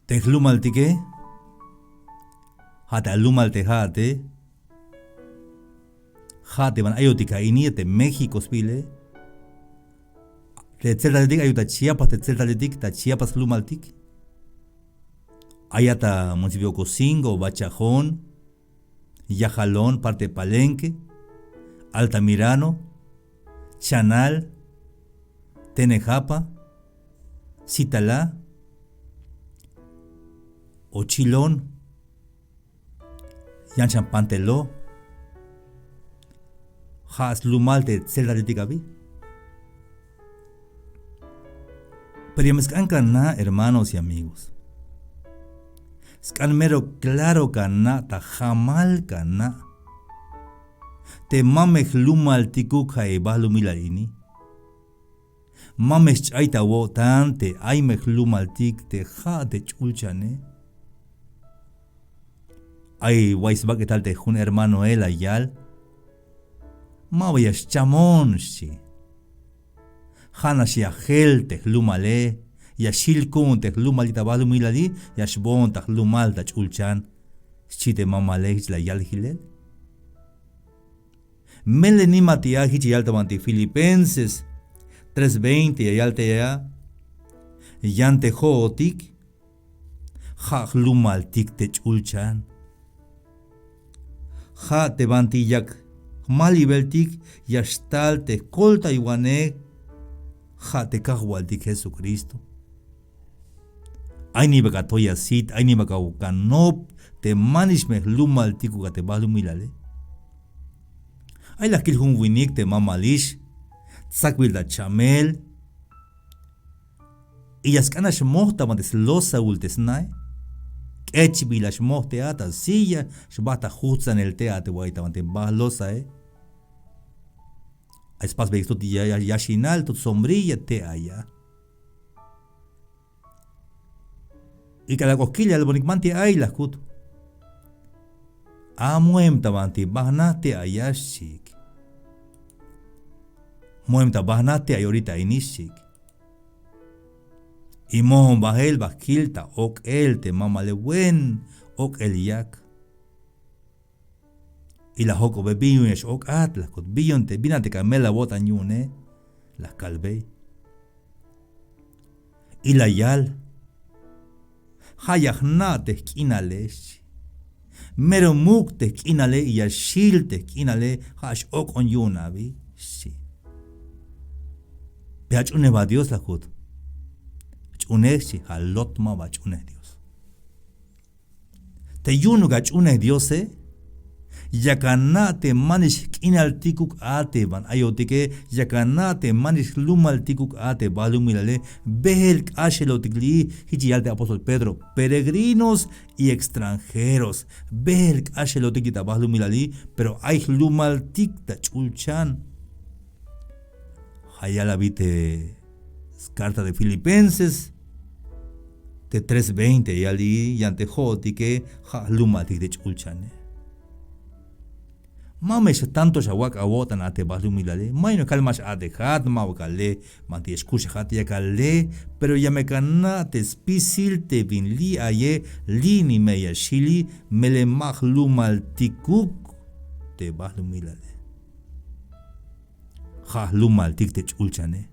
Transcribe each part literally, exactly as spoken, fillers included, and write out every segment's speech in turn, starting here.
Te jlumaltike, ja' te alumal te ja'ate, ja' te ban ayotik a ini te México sbiile. Te tseltaletik ayok ta Chiapas, te tseltaletik ta Chiapas jlumaltik. Ayat ta municipio Ocosingo, Bachajón, Yajalón, parte Palenque, Altamirano, Chanal, Tenejapa, Citalá, Ochilón, yan xan Panteló. Ja' slumal te tseltaletik abi. Pero ya me sk'an ka na', hermanos y amigos. Sk'an mero claro ka na', ta jamal ka na'. Te ma me jlumaltikuk ja' e balumilal ini. Ma me xch'ay ta awo'tan te ay me jlumaltik te ja' te ch'ulchane. Ay way sbak'etal te jun hermanoe, la yal: Maba ya xchamon, xchi. Ja'nax ya jel te jlumale, ya xjil ku'un te jlumaltik ta balumilali, ya xboon ta jlumal ta ch'ulchan, xchi te mamale, jich la yal jilel. Melel nimatik a, jich ya yal ta banti Filipenses tres veinte, ya yal te a: Yan te jo'otik ja' jlumaltik te ch'ulchan. Ja' te banti yak jmalibeltik ya xtal te jkoltaywanej, ja' te Kajwaltik Jesucristo. Ay nix ba ka atoy asit, ay nix ba ka anop te manix me jlumaltikuk a te balumilale. Ay la jkil jun winik te mamalix tsakbil ta chamel, y ya sk'an nax moj ta banti slosaul te snae. K'echbil nax moj te a ta silla, xbajt ta jujtsanel te a te way ta banti bajlosae. Ay spasbeyik stot ya, ya, yaxinal, stot sombrilla te a ya. Y k'alal k'ot kil ya albonik: Manti' ay, la jkut. A, moem ta banti bajna te a ya, xchiik. Moem ta bajna te a ya orita ini, xchiik. Y mojon bajel ba kil ta ok'el te mamale, buen ok'el yak. Y la jojk'obe: Bin yu'un ya x-ok'at, la jkut. Bin yu'un te, bin a te ka mel awo'tan yu'une, la kalbey. Y la yal: Ja' ya jna' te jk'inale, xchi. Mero muk' te jk'inale, y ya xjil te jk'inale, ja' x-ok'on yu'un abi, xchi. Pero ach'unej ba Dios, la jkut. Jch'unej, xchi. Ja' lot, maba ach'unej Dios. Te yu'unuk ach'unej Diose, yak ana' te manix jk'inaltikuk a te ban ayotike, yak ana' te manix jlumaltikuk a te balumilale. Beel k'axelotik li'i, jich ya yal te apóstol Pedro: Peregrinos y extranjeros. Beel k'axelotik li'i ta balumilali, pero ay jlumaltik ta ch'ulchan. Ja' ya yal abi te scarta de Filipenses te tres veinte, ya yal li'i: Yan te jo'otike ja' jlumaltik te ch'ulchane. Ma me xa tanto xawak' awo'tan a te balumilale. Ma yu'un kal ma x-a'tejat, maba ka le, banti ya xkuxajat, ya ka le. Pero ya me ka na' te spisil te bin li'i aye, li'i ni me ya xjili, melel ma jlumaltikuk te balumilale. Ja' jlumaltik te ch'ulchane.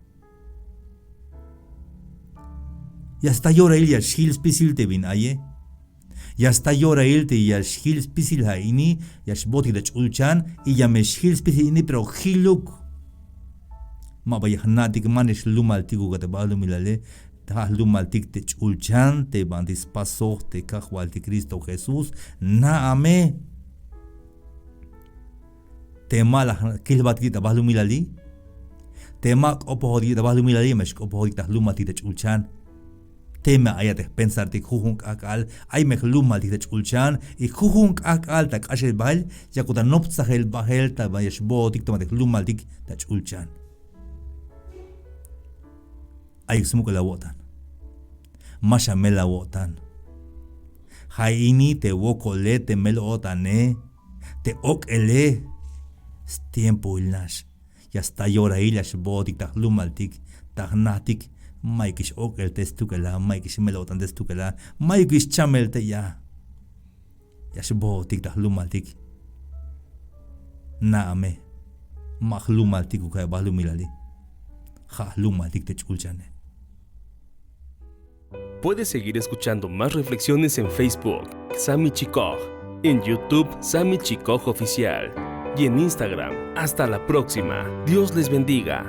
Ya sta yorail ya xjil spisil te bin aye. Ya sta yorail te ya xjil spisil a ini, ya xbootik ta ch'ulchan, y ya me xjil spisil ini, pero jiluk. Maba ya jna'tik manix jlumaltikuk a te balumilale, ja' jlumaltik te ch'ulchan te banti spasoj te Kajwaltik Cristo Jesús. Na'a me. Teme la kil jbatik li' ta balumilali, teme k'opojotik li' ta balumilali, me xk'opojotik ta jlumaltik ta ch'ulchan. Teme ayat te jpensartik jujun k'ajk'al, ay me jlumaltik ta ch'ulchan, y jujun k'ajk'al ta k'axel bael, yakuk ta noptsajel bael ta ba ya xbootik teme te jlumaltik ta ch'ulchan. Ayuk smuk'ul awo'tan. Ma xamel awo'tan. Ja' ini te wokole, te mel-o'tane, te ok'ele, stiempoil nax. Ya sta yorail ya xbootik ta jlumaltik, ta jnajtik, Mayukix ok'el te stukela, mayukix mel-o'tan te stukela, mayukix chamel te ya. Ya xbohotik ta jlumaltik. Na'a me, ma jlumaltik uka'y balumilali. Ja' jlumaltik te ch'ulchane. Puedes seguir escuchando más reflexiones en Facebook, Sami Chikoj, en YouTube, Sami Chikoj Oficial, y en Instagram. Hasta la próxima. Dios les bendiga.